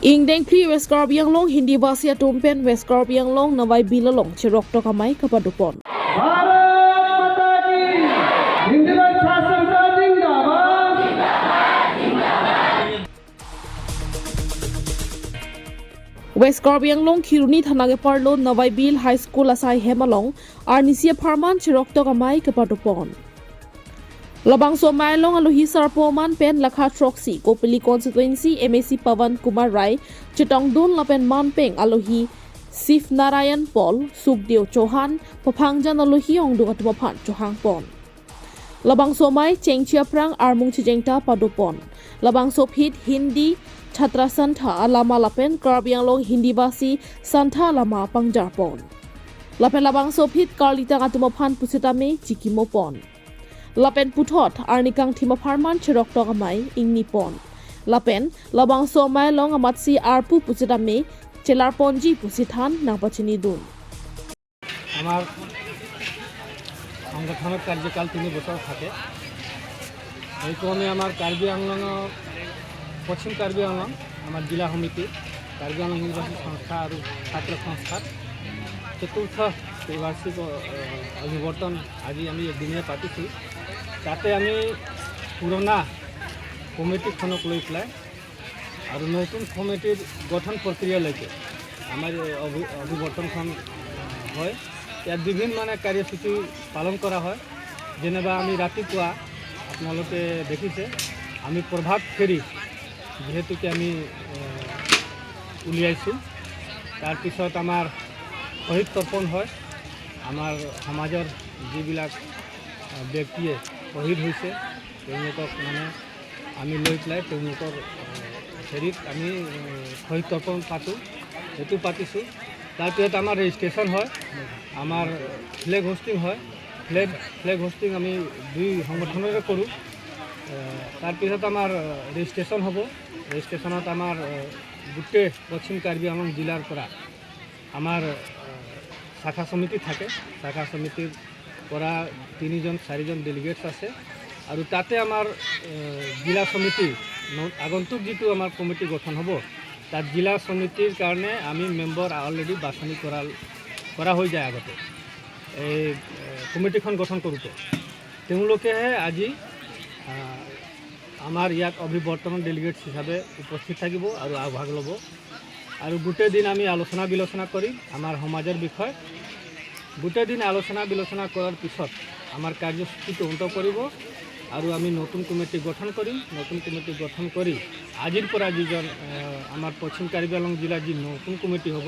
Ingdeng pli West Karbi Anglong Hindi Basi atumpen West Karbi Anglong Nawai Bilalong Cherok Tokamai Kapadupon. Bharat माता की, हिंदी भाषा संस्था जिंदाबाद। West Karbi Anglong Khiruni Thanage Parlo Nawai Bil High School Asai Hemalong Arnisia Pharman Cherok Tokamai Kapadupon. Labang so mailong aluhi sarpoman pen lakha troxy Kopili constituency MAC Pawan Kumar Rai Chitong Dun lapen manpeng aluhi Sif Narayan Paul Sukdeo Chauhan Paphangjan aluhi ongdu atmaphan Chohang Pon. Labang so mai Chengchia Prang Armung Chijengta Padupon. Labang so phit Hindi Chhatra Santha Alama lapen Karbi Anglong Hindi Basi Santha Lama Pangjarpon. Lapen labang so phit Karlita atumaphan Pusitame Chikimopon. Lapen puthot arnikang thima pharman cherok tokamai ingni pon. Lapen labang so mai long amatsi arpu puchitame chelar ponji pusithan nangpachini dun. আমাৰ সংগঠনৰ কাৰ্যকাল 3 বছৰ থাকে। সেইক্ৰমে আমাৰ কাৰ্বি আংলঙৰ, পশ্চিম কাৰ্বি আংলং আমাৰ জিলা সমিতি, কাৰ্বি আংলং হিন্দীভাষী সংস্থা আৰু ছাত্ৰ সংস্থাৰ চতুৰ্থ ত্ৰিবাৰ্ষিক অভিৱৰ্তন আজি আমি একদিনীয়া পাতিছোঁ। তাতে আমি পুৰণা কমিটিখনক লৈ পেলাই আৰু নতুন কমিটিৰ গঠন প্ৰক্ৰিয়ালৈকে আমাৰ এই অভিৱৰ্তনখন হয়। ইয়াত বিভিন্ন মানে কাৰ্যসূচী পালন কৰা হয়। যেনিবা আমি ৰাতিপুৱা আপোনালোকে দেখিছে, আমি প্ৰভাত ফেৰী যিহেতুকে আমি উলিয়াইছোঁ। তাৰপিছত আমাৰ শ্বহীদ তৰ্পণ হয়। আমাৰ সমাজৰ যিবিলাক ব্যক্তিয়ে শ্বহীদ হৈছে, তেওঁলোকক মানে আমি লৈ পেলাই তেওঁলোকৰ হেৰিত আমি শ্বহীদ তৰ্পণ পাতোঁ, সেইটো পাতিছোঁ। তাৰপিছত আমাৰ ৰেজিষ্ট্ৰেশ্যন হয়, আমাৰ ফ্লেগ হোষ্টিং হয়। ফ্লেগ হোষ্টিং আমি দুই সংগঠনৰে কৰোঁ। তাৰপিছত আমাৰ ৰেজিষ্ট্ৰেশ্যন হ'ব। ৰেজিষ্ট্ৰেশ্যনত আমাৰ গোটেই পশ্চিম কাৰ্বি আংলং জিলাৰ পৰা আমাৰ শাখা সমিতি থাকে। শাখা সমিতিৰ পৰা তিনিজন চাৰিজন ডেলিগেটছ আছে আৰু তাতে আমাৰ জিলা সমিতি আগন্তুক যিটো আমাৰ কমিটি গঠন হ'ব, তাত জিলা সমিতিৰ কাৰণে আমি মেম্বাৰ অলৰেডি বাছনি কৰা হৈ যায় আগতে। এই কমিটিখন গঠন কৰোঁতে তেওঁলোকেহে আজি আমাৰ ইয়াত অভিৱৰ্তন ডেলিগেটছ হিচাপে উপস্থিত থাকিব আৰু আগভাগ ল'ব। আৰু গোটেই দিন আমি আলোচনা বিলোচনা কৰিম আমাৰ সমাজৰ বিষয়ে। গোটেই দিন আলোচনা বিলোচনা কৰাৰ পিছত আমাৰ কাৰ্যসূচীটো অন্ত কৰিব আৰু আমি নতুন কমিটি গঠন কৰিম। নতুন কমিটি গঠন কৰি আজিৰ পৰা যিজন আমাৰ পশ্চিম কাৰ্বি আংলং জিলাৰ যি নতুন কমিটি হ'ব,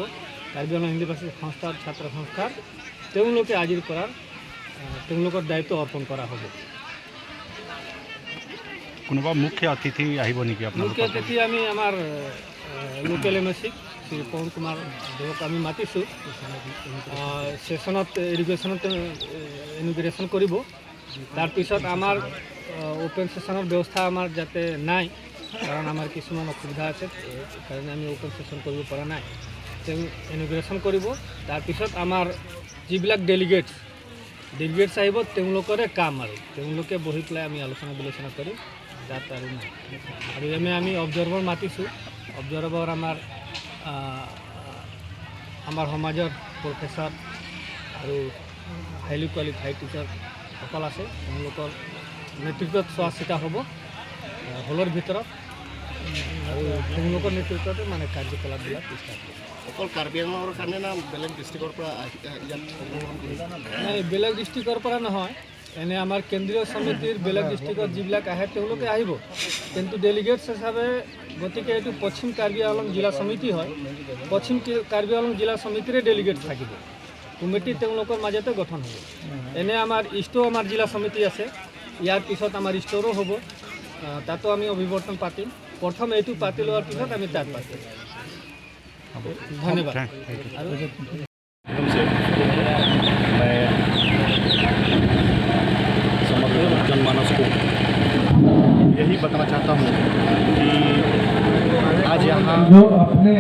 কাৰ্বি আংলং হিন্দীভাষী সংস্থাৰ, ছাত্ৰ সংস্থাৰ, তেওঁলোকে আজিৰ পৰা তেওঁলোকৰ দায়িত্ব অৰ্পণ কৰা হ'ব। কোনোবা মুখ্য অতিথি আহিব নেকি মুখ্য আপোনালোকৰ? অতিথি আমি আমাৰ লোকেল এম এ চিক শ্ৰী পৱন কুমাৰ দেৱক আমি মাতিছোঁ। ছেশ্যনত ইনঅগুৰেশ্যনত ইনঅগুৰেশ্যন কৰিব। তাৰপিছত আমাৰ অ'পেন ছেশ্যনৰ ব্যৱস্থা আমাৰ যাতে নাই, কাৰণ আমাৰ কিছুমান অসুবিধা আছে, কাৰণে আমি অ'পেন ছেশ্যন কৰিব পৰা নাই। তেওঁ ইনঅগুৰেশ্যন কৰিব। তাৰপিছত আমাৰ যিবিলাক ডেলিগেটছ আহিব, তেওঁলোকৰে কাম আৰু তেওঁলোকে বহি পেলাই আমি আলোচনা বিলোচনা কৰিম। তাত আৰু নাই। আৰু এনে আমি অবজাৰ্ভাৰ মাতিছোঁ। অবজাৰ্ভাৰ আমাৰ সমাজৰ প্ৰফেচাৰ আৰু হাইলি কোৱালিফাইড টিচাৰসকল আছে। তেওঁলোকৰ নেতৃত্বত চোৱা চিতা হ'ব হলৰ ভিতৰত আৰু তেওঁলোকৰ নেতৃত্বতে মানে কাৰ্যকলাপবিলাক ষ্টাৰ্ট হ'ব। অকল কাৰ্বি আংলঙৰ কাৰণে না বেলেগ ডিষ্ট্ৰিক্টৰ পৰা আহি ইয়াত অংশগ্ৰহণ কৰিছে? নাই, বেলেগ ডিষ্ট্ৰিক্টৰ পৰা নহয়। এনে আমাৰ কেন্দ্ৰীয় সমিতিৰ বেলেগ ডিষ্ট্ৰিক্টত যিবিলাক আহে, তেওঁলোকে আহিব, কিন্তু ডেলিগেটছ হিচাপে গতিকে এইটো পশ্চিম কাৰ্বি আংলং জিলা সমিতি হয়, পশ্চিম কাৰ্বি আংলং জিলা সমিতিৰে ডেলিগেট থাকিব। কমিটি তেওঁলোকৰ মাজতে গঠন হ'ব। এনে আমাৰ ইষ্টও আমাৰ জিলা সমিতি আছে। ইয়াৰ পিছত আমাৰ ইষ্টৰো হ'ব। তাতো আমি অভিৱৰ্তন পাতিম। প্ৰথম এইটো পাতি লোৱাৰ পিছত আমি তাত পাতিম। ধন্যবাদ। Thank U. আৰু एकदम से मैं समग्र जनमानस को यही बताना चाहता हूँ कि आज यहाँ जो अपने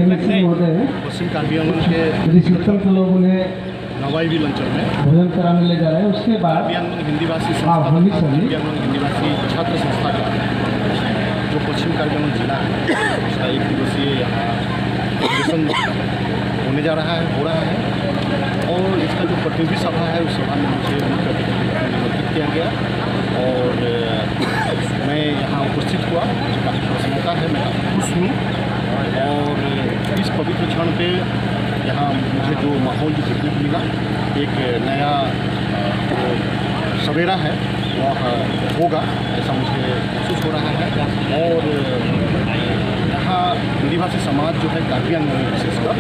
एमएसी महोदय हैं, पश्चिम कार्बी आंगलों के रिसेप्शन के लोग उन्हें नवाईबिल अंचल में भोजन कराने ले जा रहे हैं। उसके बाद कार्बी आंगलों हिंदी भाषी हाँ, संस्था होली तथा सभी। कार्बी आंगलों हिंदी भाषी छात्र संस्था का जो पश्चिम कार्बी आंगलोंग जिला है, उसका एक दिवसीय यहाँ अधिवेशन होने जा रहा है, हो रहा है और इसका जो प्रतिनिधि सभा है, उस सभा में मुझे मुख्य अतिथि के रूप में निमंत्रित किया गया और मैं यहाँ उपस्थित हुआ। मुझे काफ़ी प्रसन्नता है, मैं काफ़ी खुश हूँ और इस पवित्र क्षण पे यहाँ मुझे जो माहौल जो देखने को मिला, एक नया जो सवेरा है वह होगा, ऐसा मुझे महसूस हो रहा है। और यहाँ हिंदी भाषी समाज जो है कार्बी आंगलोंग में, विशेषकर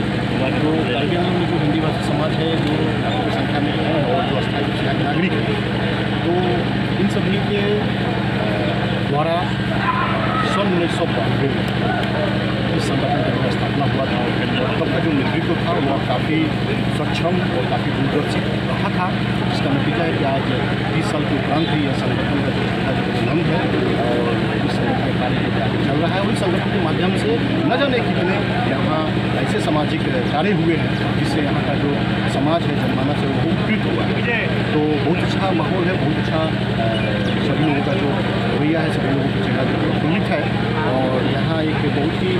तो कार्बी आंगलोंग में जो हिंदी भाषी समाज है, जो लाखों की संख्या में है और जो अस्थायी रूप से यहाँ के नागरिक हैं, तो इन सभी के द्वारा सन 1992 में इस संगठन का जो स्थापना हुआ था और तब का जो नेतृत्व था, वह काफ़ी सक्षम और काफ़ी दूरदर्शी रहा था, जिसका नतीजा है कि आज 30 साल के उपरांत भी यह संगठन का जो झंडा जो बुलंद है और इस संगठन का कार्य जो आगे चल रहा है और इस संगठन के माध्यम से न जाने कितने यहाँ ऐसे सामाजिक कार्य हुए हैं, जिससे यहाँ का जो समाज है, जनमानस है, वो उपकृत हुआ है। तो बहुत अच्छा माहौल है, बहुत अच्छा सभी लोगों का जो रवैया है, सभी लोगों का चेहरा जो प्रफुल्लित है और यहाँ एक बहुत ही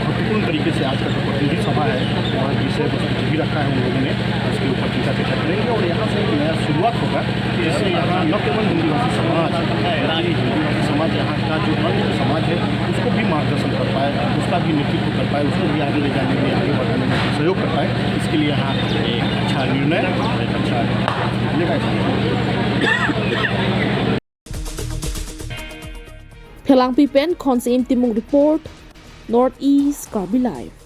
महत्वपूर्ण तरीके से आज का जो प्रतिनिधि सभा है, वह विषय वस्तु भी रखा है उन लोगों ने, उसके ऊपर चिंता चर्चा करेंगे और यहाँ से एक नया शुरुआत होगा, जिससे यहाँ न केवल हिंदी भाषी समाज, बल्कि हिंदी भाषी समाज यहाँ का जो अन्य समाज है, उसको भी मार्गदर्शन कर पाए, उसका भी नेतृत्व कर पाए, उसको भी आगे ले जाने में, आगे बढ़ाने में सहयोग कर पाए। इसके लिए यहाँ एक अच्छा निर्णय और एक अच्छा निकलेगा, ऐसा मुझे Phelang Pipen Khonse Timung report, North East Karbi Live.